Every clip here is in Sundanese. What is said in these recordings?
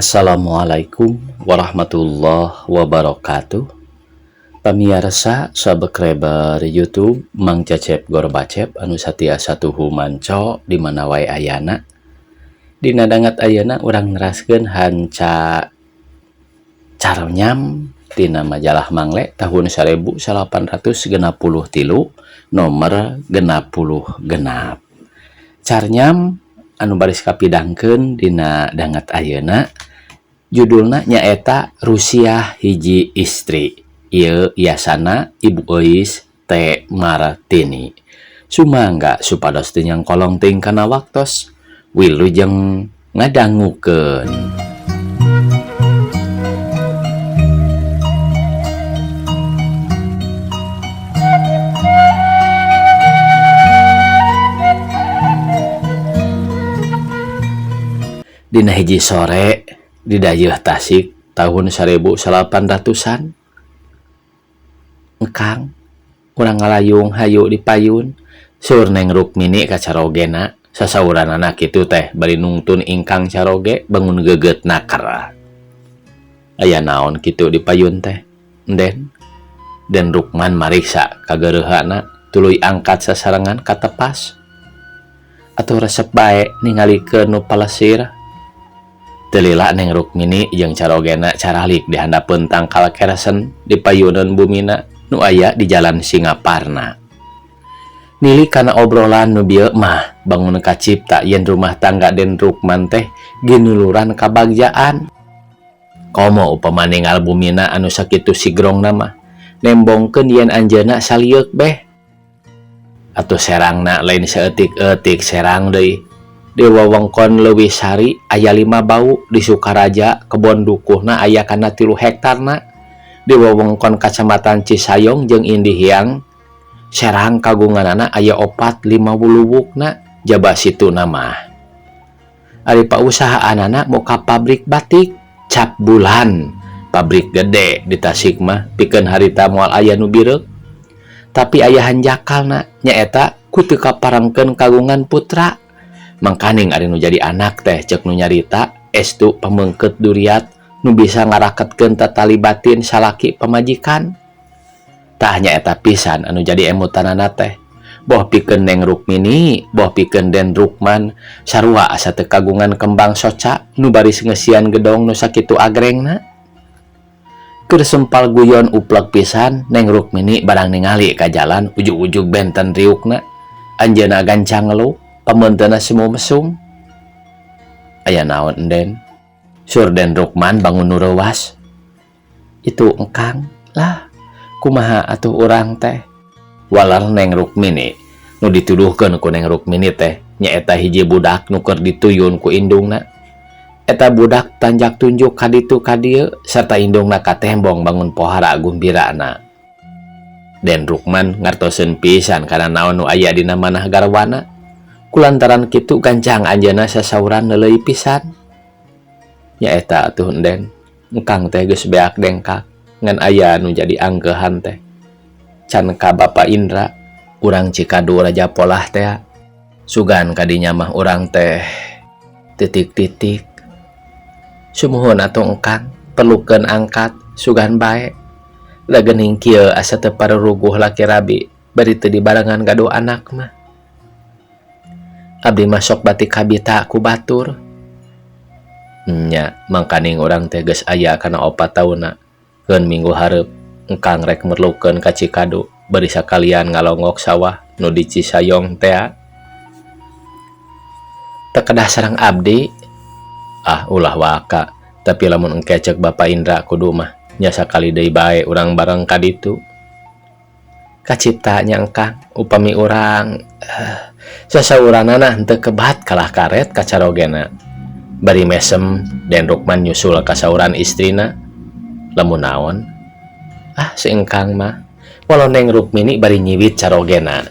Assalamualaikum warahmatullahi wabarakatuh. Pamiarsa subscriber YouTube Mang Cecep Gorbacep anu satiasa tuhu manco di mana wae ayana. Dina dangat ayeuna urang neraskeun hanca carnyam tina majalah Mangle tahun 1863 nomor 66. Carnyam anu baris kapidangkeun dina dangat ayeuna judulna nyaeta Rusiah Hiji Istri. Ieu iasana Ibu Euis T. Martini. Sumangga supados teu nyangkolong teuing kana waktos, wilujeng ngadangukeun. Dina hiji sore di dayeuh Tasik tahun 1800-an. Engkang urang ngalayung hayu di payun. Sur Neng Rukmini ka carogena sasauranana kitu teh bari nungtun ingkang caroge bangun geget nakar. Aya naon kitu di payun teh? Enden. Den Rukman mariksa kagereuhana tuluy angkat sasarengan ka tepas. Atuh resep bae ningalikeun nu palesir. Teu lila Neng Rukmini jeung carogena caralik di handapeun tangkal kersen di payuneun bumina nu aya di jalan Singaparna. Nili kana obrolan nu bieu mah bangun kacipta yen rumah tangga Den Rukman teh ginuluran kabagjaan. Komo upama ningal bumina anu sakitu sigrongna mah nembongkeun yen anjeunna salieuk beh. Atuh serangna lain saeutik-eutik serang deui. Di wewengkon Leuwisari aya 5 bau, di Sukaraja kebon dukuhna aya kana 3 hektarna. Di wewengkon Kacamatan Cisayong jeung Indihiang serang kagunganana aya 4 5 wuluwukna jaba situna mah. Ari pausahaanana muka pabrik batik cap bulan, pabrik gede di Tasik mah pikeun harita moal aya nu bireuk. Tapi aya hanjakalna nyaeta ku teu kaparengkeun kagungan putra. Mangkaning ari nu jadi anak teh ceuk nu nyarita estu pamengkeut duriat nu bisa ngaraketkeun tatali batin salaki pamajikan. Tah nyaeta pisan anu jadi emutanana teh. Boh pikeun Neng Rukmini, boh pikeun Den Rukman, sarua asa teu kagungan kembang soca nu baris ngeusian gedong nu sakitu agrengna. Keur sempal guyon upleg pisan Neng Rukmini barang ningali ka jalan ujug-ujug benten riukna. Anjeunna gancang ngeluh, pameunteuna semu mesum. Aya naon enden? Sur Den Rukman bangun nu reuwas. Itu engkang lah, kumaha atuh urang teh? Walar Neng Rukmini nu dituduhkeun ku Neng Rukmini teh nyaeta hiji budak nu keur dituyun ku indungna. Eta budak tanjak tunjuk ka ditu ka dieu sarta indungna katembong bangun pohara gumbirana. Den Rukman ngartoseun pisan kana naon nu aya dina manah garwana. Kulantaran kitu gancang anjeunna sasauran neuleuy pisan. Nyaeta atuh enden, engkang teh geus beak dengkak ngan aya nu jadi angkeuhan teh. Can ka Bapa Indra, urang Cikadu Raja Polah teh. Sugan kadinya mah urang teh titik-titik. Sumuhun atuh engkang perlukeun angkat sugan bae. Da geuning kieu asa teu paruruguh laki rabi bari teu dibarengan gaduh anak mah. Abdi mah sok batik kabita ku batur. Nya, mangkaning urang teh geus aya kana 4 taunna. Keun minggu hareup engkang rek merlukeun ka Cikadu bari sakalian ngalongok sawah nu di Cisayong tea. Teu kedah sareng abdi. Ah, ulah waka. Tapi lamun engke ceuk Bapa Indra kudu mah nya sakali deui bae urang bareng ka ditu. Kacipta nya engkang upami urang sasauranana henteu kebat kalah karet kacarogena. Bari mesem Den Rukman nyusul ka sauran istrina. Lamun naon? Ah, si engkang mah. Walau Neng Rukmini bari nyiwit carogena.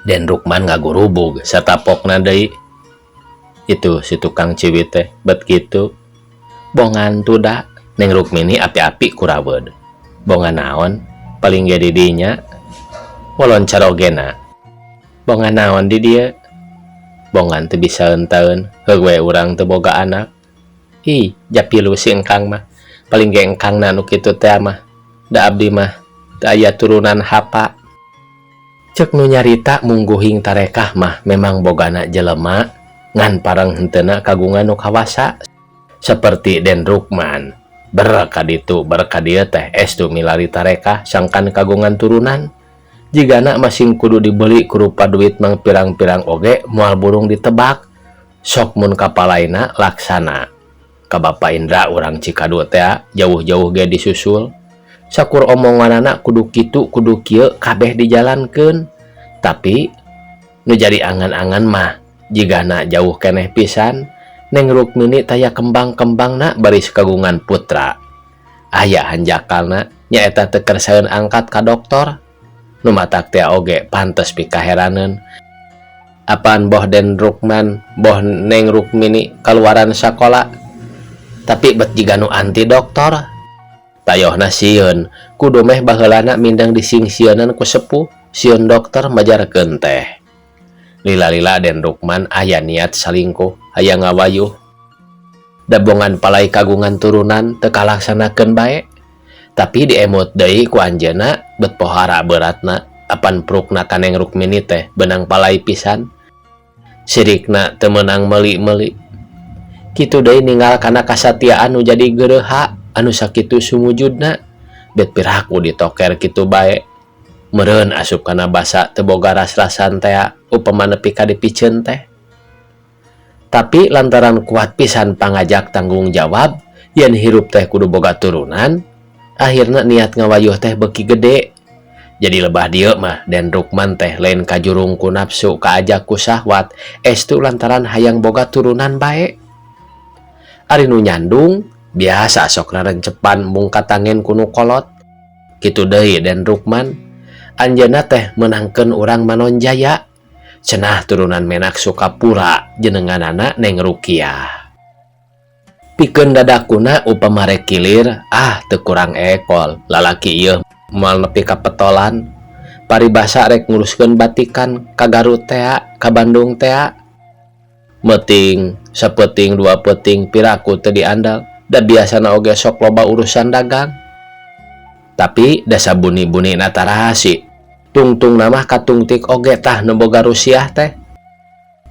Den Rukman ngagurubug satapokna deui. Itu si tukang ciwit teh bet kitu. Bongan tuda Neng Rukmini api-api kuraweud. Bongan naon? Paling ge di dinya. Walon carogena. Bongan naon di dieu? Bongan teu bisa eunteun, heug we urang teu boga anak. Hi, japilu si engkang mah. Paling ge engkangna nu kitu teh mah. Da abdi mah teu aya turunan hapa. Cek nu nyarita mungguhing tarekah mah memang bogana jelema ngan pareng henteuna kagungan nu kawasa seperti Den Rukman. Ber ka ditu ber ka dieu teh estu milari tarekah sangkan kagungan turunan. Jigana masing kudu dibeli ku rupa duit mang pirang-pirang oge moal burung ditebak. Sok mun kapalaina laksana. Ka Bapa Indra urang Cikadu teh jauh-jauh ge disusul. Sakur omonganana kudu kitu kudu kieu kabeh dijalankeun. Tapi nu jadi angan-angan mah jigana jauh keneh pisan. Neng Rukmini taya kembang-kembangna baris kagungan putra. Aya hanjakalna nyaeta teu kersaeun angkat ka doktor. Nu matak teh oge pantes pikaheraneun. Apaan boh Den Rukman boh Neng Rukmini kaluaran sakola tapi bet jiga nu anti doktor. Tayohna sieun kudu meh baheulana mindeng disingsieunan ku sepuh sieun dokter majarkeun teh. Lila-lila Den Rukman aya niat salingkuh hayang ngawayuh. Dabongan palai kagungan turunan teu kalaksanakeun bae. Tapi diemut deui ku anjeunna bet pohara beratna apan prukna ka Neng Rukmini teh beunang palai pisan. Sirikna teu meunang meuli-meuli. Kitu deui ninggal kana kasatiaan nu jadi geureuha anu sakitu sumujudna. Bet piraku ditoker kitu bae. Meureun asup kana basa teu boga ras-rasan tea upama nepi ka dipiceun teh. Tapi lantaran kuat pisan pangajak tanggung jawab yen hirup teh kudu boga turunan, akhirna niat ngawayuh teh beuki gede. Jadi lebah dieu mah Den Rukman teh lain kajurung ku nafsu kaajak ku syahwat, estu lantaran hayang boga turunan bae. Ari nu nyandung biasa sok rarencepan mung katangen ku nu kolot. Kitu deui Den Rukman, anjeunna teh meunangkeun urang Manonjaya. Cenah turunan menak Sukapura jenenganana Neng Rukiah. Pikeun dadakuna upama rek kilir, ah teu kurang ekol, lalaki ieu moal nepi ka petolan. Paribasa rek nguruskeun batikan ka Garut tea, ka Bandung tea. Meuting sapeuting dua peuting piraku teu diandal, da biasana oge sok loba urusan dagang. Tapi da sabuni-bunina tarasi, tungtungna mah katungtik oge tah nu boga rusiah teh.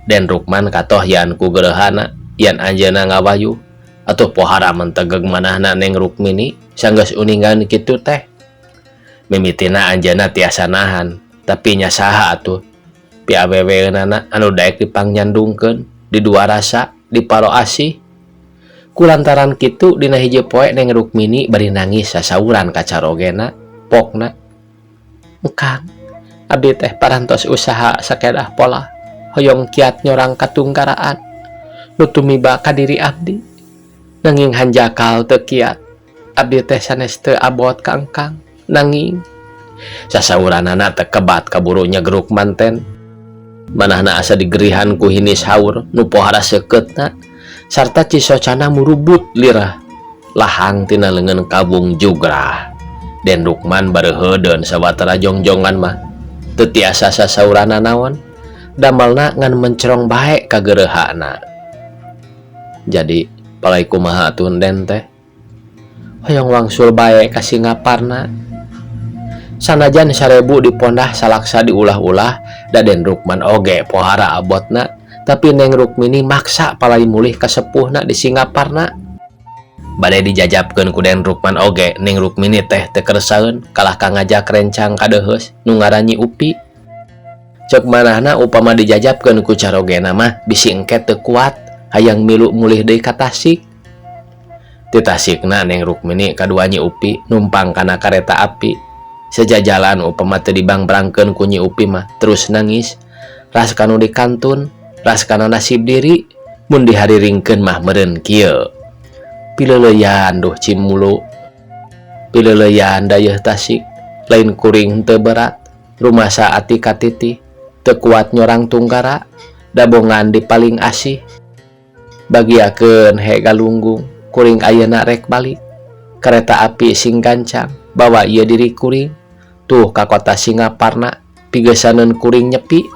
Den Rukman katohyan ku geureuhana yen anjeunna ngawayuh. Atuh pohara mentegeg manahna Neng Rukmini sanggeus uningan kitu teh. Mimitina anjeunna tiasa nahan, tapi nya saha atuh piaweweunana anu daek dipangyandungkeun, di dua rasa, di palo asih. Kulantaran kitu dina hiji poe Neng Rukmini bari nangis sasauran ka carogena, pokna. Engkang, abdi teh parantos usaha sakedah pola, hoyong kiat nyorang katunggaraan, nu tumiba ka diri abdi. Nanging hanjakal teu kiat, abdi teh sanes teu abot ka engkang, nanging sasauranana teu kebat kaburu nyegruk manten. Manahna asa digerihan ku hinis haur nu pohara seukeutna sarta cisocana murubut lirah lahang tina leungeun kabung jugrah. Den Rukman bareuheudeun sawatara jongjongan mah teu tiasa sasaurana naon, damelna ngan mencerong bae ka geureuhana. Jadi palai kumaha atuh Den teh? Hoyong wangsul bae ka Singaparna. Sanajan 1000 dipondah salaksa diulah-ulah, da Den Rukman oge pohara abotna, tapi Neng Rukmini maksa palai mulih ka sepuhna di Singaparna. Bade dijajabkeun ku Den Rukman oge Neng Rukmini teh teu kersaeun kalah ka ngajak rencang kadeuheus nu ngaran Nyi Upi. Ceuk manahna upama dijajabkeun ku carogena mah bisi engke teu kuat hayang milu mulih deui ka Tasik. Ti Tasikna Neng Rukmini kadua Nyi Upi numpang kana kareta api. Sejajalan upama teu dibangbrangkeun ku Nyi Upi mah terus nangis. Ras kanu dikantun, ras kana nasib diri, mun dihariringkeun mah meureun kieu. Pileuleyan duh cimulu, pileuleyan dayeuh Tasik, lain kuring teu berat, rumasa ati katitih, teu kuat nyorang tunggara, dabongan di paling asih. Bagiakeun he galunggung, kuring ayeuna rek balik. Kereta api sing gancang, bawa ieu diri kuring, tuh ka kota Singaparna, pigeusaneun kuring nyepi.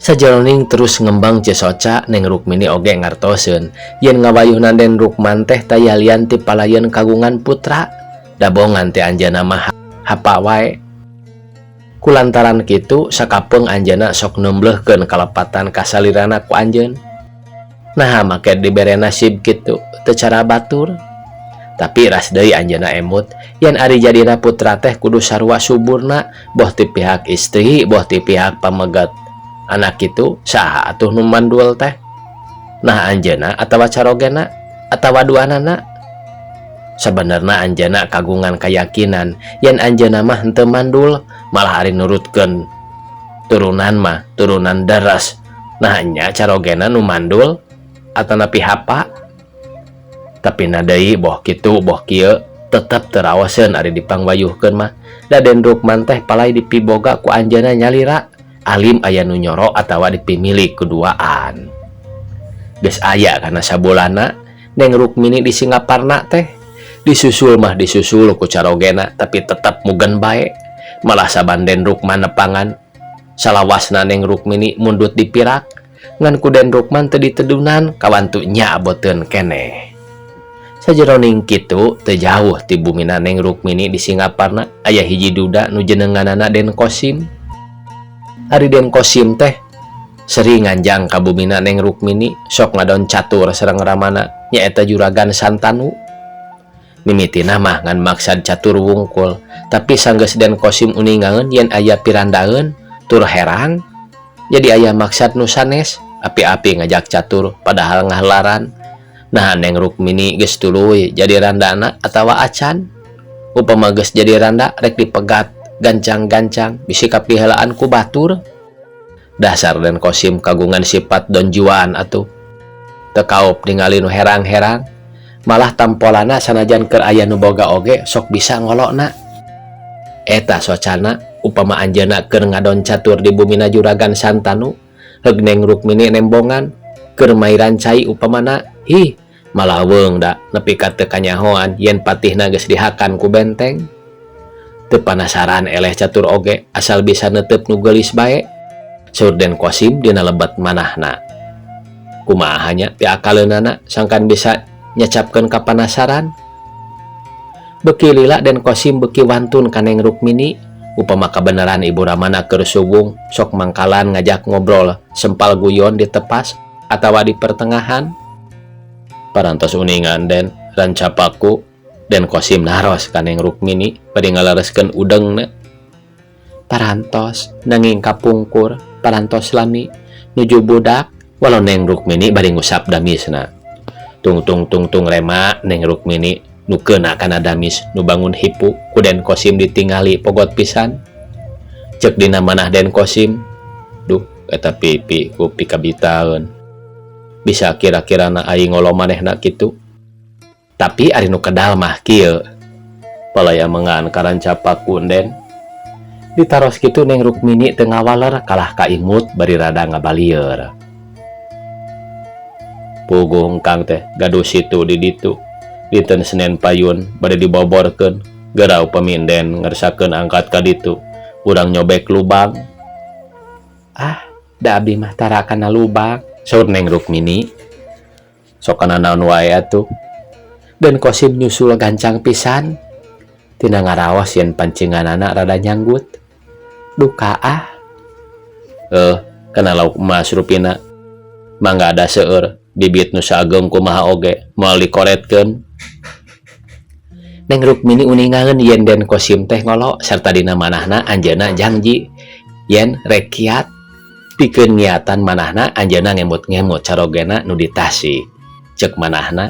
Sajeroning terus ngembang Cisoca, Neng Rukmini oge ngartoseun yen ngawayuhna Den Rukman teh taya lian ti palayeun kagungan putra, dabongan ti anjeunna mah hapa wae. Kulantaran kitu, sakapeung anjeunna sok nemblehkeun kalepatan kasalirana ku anjeun. Naha make dibere nasib kitu, teu cara batur. Tapi ras deui anjeunna emut yen ari jadina putra teh kudu sarua suburna, boh ti pihak istri, boh ti pihak pamegat. Anak kitu saha atuh nu mandul teh? Nah, anjeunna atawa carogena atawa duanana? Sabenerna anjeunna kagungan kayakinan yen anjeunna mah henteu mandul, malah ari nurutkeun turunan mah turunan deres. Nah nya, carogena nu mandul atanapi hapa? Tapi na deui, boh kitu boh kieu, tetep teu raoseun ari dipangwayuhkeun mah, da Den Rukman teh palay dipiboga ku anjeunna nyalira, alim aya nu nyoro atawa dipimilih kuduaan. Geus aya kana sabulanna Neng Rukmini di Singaparna teh. Disusul mah disusul ku carogena, tapi tetep mugen bae. Malah saban Den Rukman nepangan, salawasna Neng Rukmini mundut dipirak, ngan ku Den Rukman teu ditedunan, kawantu nya aboteun keneh. Sajeroning kitu, teu jauh ti bumina Neng Rukmini di Singaparna aya hiji duda nu jenenganana Den Kosim. Ari Den Kosim teh sering nganjang ka bumina Neng Rukmini, sok ngadon catur sareng ramana, nyaeta Juragan Santanu. Mimitina mah ngan maksad catur wungkul, tapi sanggeus Den Kosim uningaeun yen aya pirandaeun tur herang, jadi aya maksad nu sanes, api-api ngajak catur padahal ngahelaran. Nah, Neng Rukmini geus tuluy jadi randana atawa acan? Upama geus jadi randa, rek dipegat gancang-gancang, bisi kapiheulaan ku batur. Dasar Den Kosim kagungan sifat Don Juan atuh, teu kaop ningali nu herang-herang. Malah tampolana sanajan keur aya nu boga oge sok bisa ngolokna. Eta socana, upama anjeunna keur ngadon catur di bumina Juragan Santanu, heug Neng Rukmini nembongan keur mairan cai upamana, hi, malaweung da nepi ka teu kanyahoan yen patihna geus dihakan ku benteng. Teu panasaran eleh catur oge, asal bisa netep nu geulis bae, saur Den Kosim dina lebet manahna. Kumaha nya piakaleunana sangkan bisa nyacapkeun kapanasaran. Beuki lila Den Kosim beuki wantun ka Neng Rukmini. Upama kabeneran ibu ramana keur suwung, sok mangkalan ngajak ngobrol sempal guyon di tepas atawa di pertengahan. "Parantos uningan, Den, rancapaku?" Den Kosim naros ka Neng Rukmini bari ngalereskeun udengna. "Parantos, nanging kapungkur parantos lami nuju budak," walau Neng Rukmini bari ngusap damisna. Tung tung tung tung rema Neng Rukmini nu keuna kana damis nu bangun hipu ku Den Kosim ditingali pogot pisan. Cek dina manah Den Kosim, "Duh, eta pipi ku pikabitaeun, bisa kira-kira na aing ngolo manehna kitu." Tapi ari nu kedal mah kieu, "Palaya mengan karancapaku, Den?" Ditaros kitu, Neng Rukmini teu ngawaler, kalah kaimut bari rada ngabalieur. "Puguh engkang teh gaduh situ di ditu. Dinten Senen payun bade diboborkeun. Gera upami Enden ngersakeun angkat ka ditu, urang nyobek lubang." "Ah, da abdi mah tara kana lubang," saur Neng Rukmini. "Sok kana naon wae atuh." Den Kosim nyusul gancang pisan. Tina ngaraos yen pancinganana rada nyanggut. "Duka ah." "Eh, kana lauk emas rupina. Mangga, ada seueur bibit nu saageng kumaha oge moal dikoretkeun." Neng Rukmini uningaeun yen Den Kosim teh ngolo sarta dina manahna anjeunna jangji yen rek kiat. Pikeun ngiatan manahna, anjeunna ngemut-ngemut carogena nu di Tasik. Cek manahna,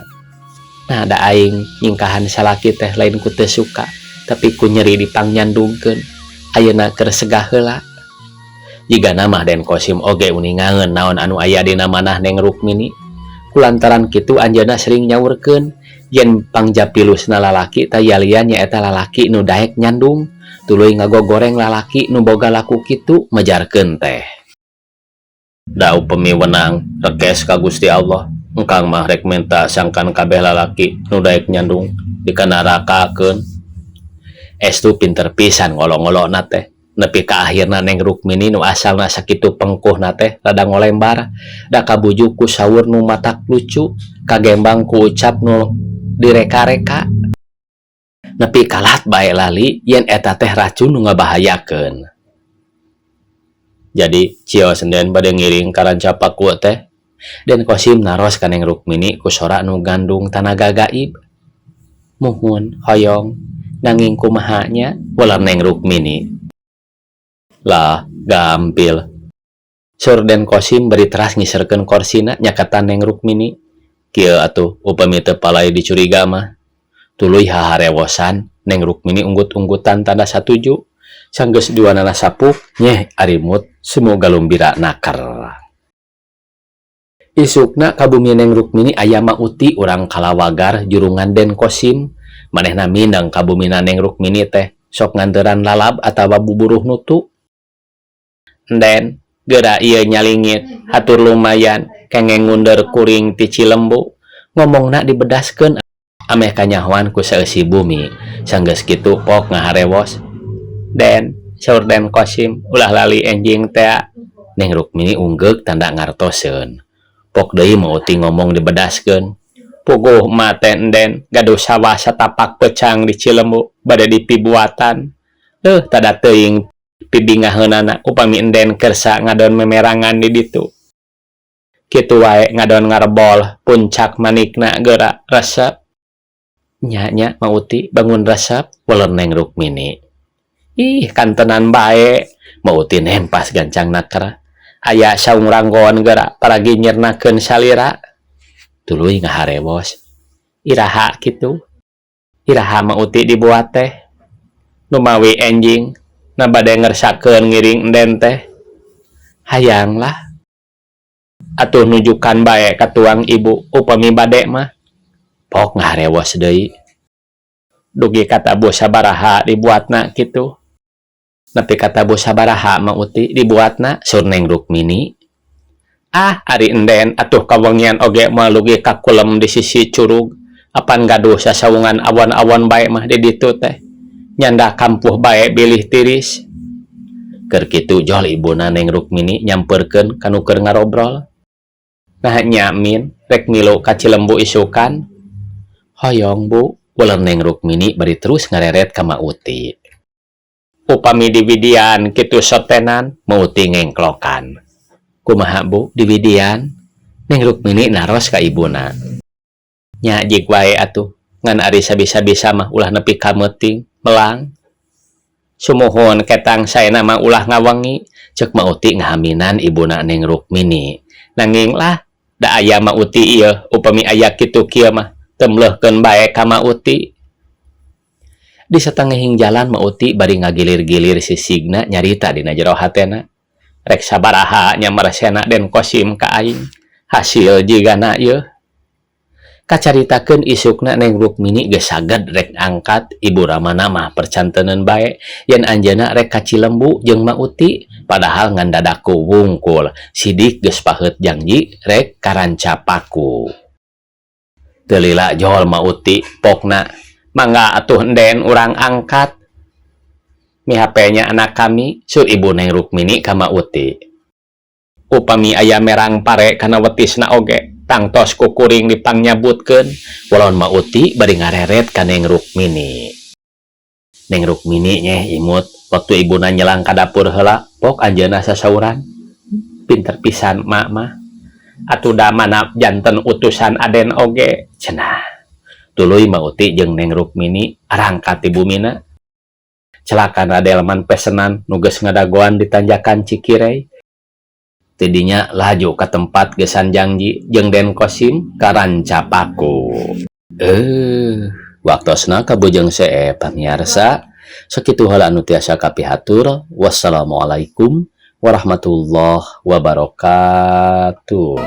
"Nah, da aing nyingkahan salaki teh lain ku teu suka, tapi ku nyeri dipangnyandungkeun. Ayeuna keur segah heula." Jigana mah Den Kosim oge uningaeun naon anu aya dina manah Neng Rukmini. Kulantaran kitu, anjeunna sering nyaurkeun yen pangjapilusna lalaki taya lian nyaeta lalaki nu daek nyandung, tuluy ngagogoreng lalaki nu boga laku kitu mejarkeun teh. "Da upami wenang rekes ka Gusti Allah, engkang mah rek menta sangkan kabeh lalaki nu daek nyandung dikanarakakeun." Estu pinter pisan ngolo-ngolona teh. Nepi ka akhirna Neng Rukmini nu asalna sakitu pengkuhna teh rada ngolembar da kabujuk ku saur nu matak lucu, kagembang ku ucap nu direka-reka. Nepi kalat bae lali yen eta teh racun nu ngabahayakeun. Jadi cios Den bade ngiring ka Rancapaku teh? Den Kosim naros ka Neng Rukmini ku sora nu ngandung tanaga gaib. Muhun, hoyong, nanging kumaha nya? Weler Neng Rukmini. Lah, gampil. Saur Den Kosim bari teras ngiserkeun korsina nyaketan Neng Rukmini. Kieu atuh upami teu palay dicuriga mah. Tuluy haharewosan Neng Rukmini unggut-unggutan tanda satuju. Sanggeus duanana sapuk, nyeh arimut semu galumbira naker. Isukna ka bumi Neng Rukmini aya Ma Uti urang Kalawagar jurungan Den Kosim. Manehna mindeng ka bumina Neng Rukmini teh sok nganteran lalab atawa buburuh nutu. Enden, geura ieu nyalingit, hatur lumayan, kengeng ngunder kuring ti Cilembu. Ngomongna dibedaskeun ameh kanyahoan ku saeusi bumi. Sanggeus kitu pok ngaharewos. Den, saur Den Kosim, ulah lali enjing tea. Neng Rukmini unggeuk tanda ngartoseun. Pok deui Ma Uti ngomong dibedaskeun. Puguh ma teh Enden gaduh sawah satapak peucang di Cilembu bade dipibuatan. Heuh tada teuing pibingaheunana upami Enden kersa ngadon memerangan di ditu. Kitu wae ngadon ngarebol puncak manikna geura resep. Nya nya Ma Uti bangun resep weler Neng Rukmini. Ih kantenan bae Ma Uti nempas gancang naker. Aya saung ranggon geura paragi nyirnakeun salira. Tuluy ngaharewos. Iraha kitu? Iraha Ma Uti dibuat teh? Numawi enjing na bade ngersakeun ngiring Enden teh. Hayang lah. Atuh nujukan bae ka tuang ibu upami bade mah. Pok ngaharewos deui. Dugi ka tabuh sabaraha dibuatna kitu? Nepi ka tabuh sabaraha Ma Uti dibuatna? Saur Neng Rukmini. Ah ari Enden atuh kawengian oge moal dugi ka kulem di sisi curug. Apan gaduh sasaungan awon-awon bae mah di ditu teh. Nyanda kampuh bae bilih tiris. Keur kitu jol ibuna Neng Rukmini nyamperkeun ka nu keur ngarobrol. Nah nya Min, rek milu ka Cilembu isukan? Hoyong Bu, weler Neng Rukmini bari terus ngareret ka Ma Uti. Upami diwidian kitu sotenan, Ma Uti ngengklokan. Kumaha Bu, diwidian? Neng Rukmini naros ka ibuna. Nya jig wae atuh, ngan ari sabisa-bisa mah ulah nepi ka meuting, melang. Sumuhun ketang saena mah ulah ngawengi, ceuk Ma Uti ngahaminan ibuna Neng Rukmini. Nanging lah, da aya Ma Uti ieu upami aya kitu kieu mah temleuhkeun bae ka Ma Uti. Di satengahing jalan Ma Uti bari ngagilir-gilir sisigna nyarita dina jero hatena. Rek sabaraha nya meresena Den Kosim ka aing. Hasil jigana yeuh. Kacaritakeun isukna Neng Rukmini geus saged rek angkat ibu ramana mah percanteneun bae yen anjeunna rek ka Cilembu jeung Ma Uti padahal ngan dadaku wungkul sidik geus paheut janji rek ka Rancapaku. Teu lila jol Ma Uti pokna mangga atuh Enden urang angkat. Mihape nya anak kami saur ibu Neng Rukmini ka Ma Uti. Upami aya merang pare kana wetisna oge tangtos ku kuring dipangnyabutkeun walon Ma Uti bari ngareret ka Neng Rukmini. Neng Rukmini nyeh imut waktu ibuna nyelang ka dapur heula pok anjeunna sasauran. Pinter pisan mak mah. Atuh da mana janten utusan Aden oge cenah. Tuluy Ma Uti jeung Neng Rukmini arangkat ti bumina. Celakan Radelman pesenan nu geus ngadagoan di tanjakan Cikirei. Tidinya laju ka tempat gesan janji jeung Den Kosim ka Rancapaku. Waktosna kabujeng see pamiarsa. Sakitu heula anu tiasa kapihatur. Wassalamualaikum warahmatullahi wabarakatuh.